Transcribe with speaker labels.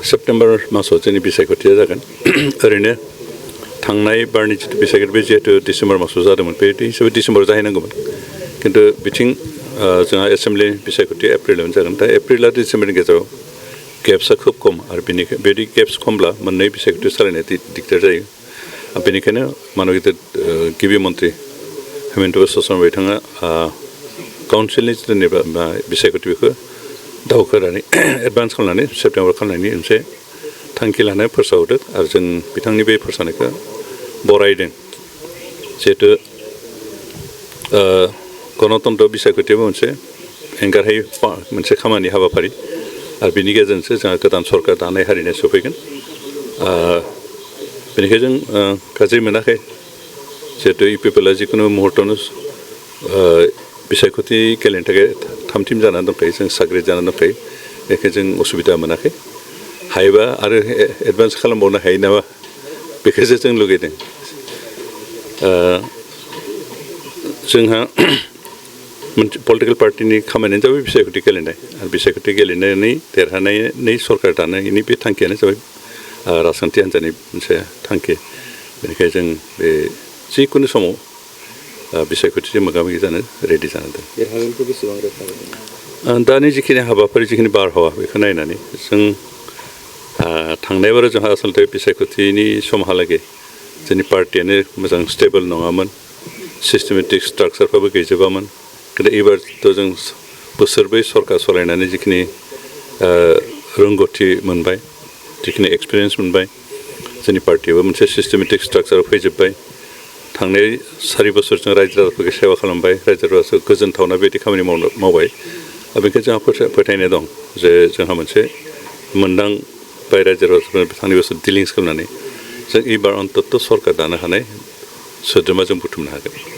Speaker 1: September मासाव जोंनि बिसायख'थिया जागोन ओरैनो थांनाय बारनि जितु बिसायख'थि बे जिहेतु डिसेम्बर मासाव जादोंमोन बे हिसाबै डिसेम्बराव जाहैनांगौमोन किन्तु बिथिं जोंहा एसेम्बलि बिसायख'थिया एप्रिलावनो जागोन दा एप्रिल आरो डिसेम्बरनि गेजेराव गेप्सआ खोब खम आरो बेबायदि गेप्स खमब्ला मोननै बिसायख'थि सालायनाया दिगदार जायो बेनिखायनो मानबिय गिबि मन्त्रि हेमन्त बिश्व शर्मा बिथाङा काउन्सिलनि जितु बिसायख'थि बेखौ दावखोनानै एडभान्स खालामनानै सेप्टेम्बर खालामनायनि मोनसे थांखि लानाय फोसावदों आरो जों बिथांनि बे फोसावनायखौ बरायदों जिहेतु गणतन्त्र बिसायख'थियाबो मोनसे एंगारहायै मोनसे खामानि हाबाफारि आरो बिनि गेजेरजोंसो जोंहा गोदान सरकार दानाय हारिनाय सफैगोन बेनिखायनो जों गाज्रि मोनाखै जिहेतु इउपिपिएलआ जिखुनु मुहुर्तआवनो बिसायख'थि गेलेनो थाखाय थाम थिम जानानै दंखायो जों साग्रिद जानानै दंखायो बेखायनो जों उसुबिदा मोनाखै हायोबा आरो एडभान्स खालामबावनो हायो नामा बेखौसो जों लुगैदों जोंहा मोनसे पलिटिकेल पार्टिनि खामानियानो जाबाय बिसायख'थि गेलेनाय आरो बिसायख'थि गेलेनानै देरहानायनि सरकार दानायनि बे थांखियानो जाबाय राजखान्थि हान्जानि मोनसे थांखि बेनिखायनो जों बे जिखुनु समाव बिसायख'थिजों मोगा मोगि जानो रेडि जाना दं दानि जिखिनि हाबाफारि जिखिनि बारहावा बेखौ नायनानै जों थांनाय बाराव जोंहा आसलथे बिसायख'थिनि समहालागै जोंनि पार्टियानो मोजां स्टेबल नङामोन सिस्टेमेटिक स्ट्राक्चारफ्राबो गैजोबामोन किन्तु एबारथ' जों बोसोरब्रै सरकार सालायनानै जिखिनि रोंगौथि मोनबाय जिखिनि एक्सपिरियेन्स मोनबाय जोंनि पार्टियाबो मोनसे सिस्टेमेटिक स्ट्राक्चाराव फैजोब्बाय थांनाय 4 बोसोरजों रायजो राजाफोरखौ सेवा खालामबाय रायजो राजाखौ गोजोनथावना बायदि खामानि मावबाय बेनिखायनो जोंहा फोथायनाय दं जे जोंहा मोनसे मोनदांबाय रायजो राजाफोरनो थांनाय बोसोर डिलिंस खालामनानै जों एबार अन्तत' सरकार दानो हानाय सोद्रोमा जों बुथुमनो हागोन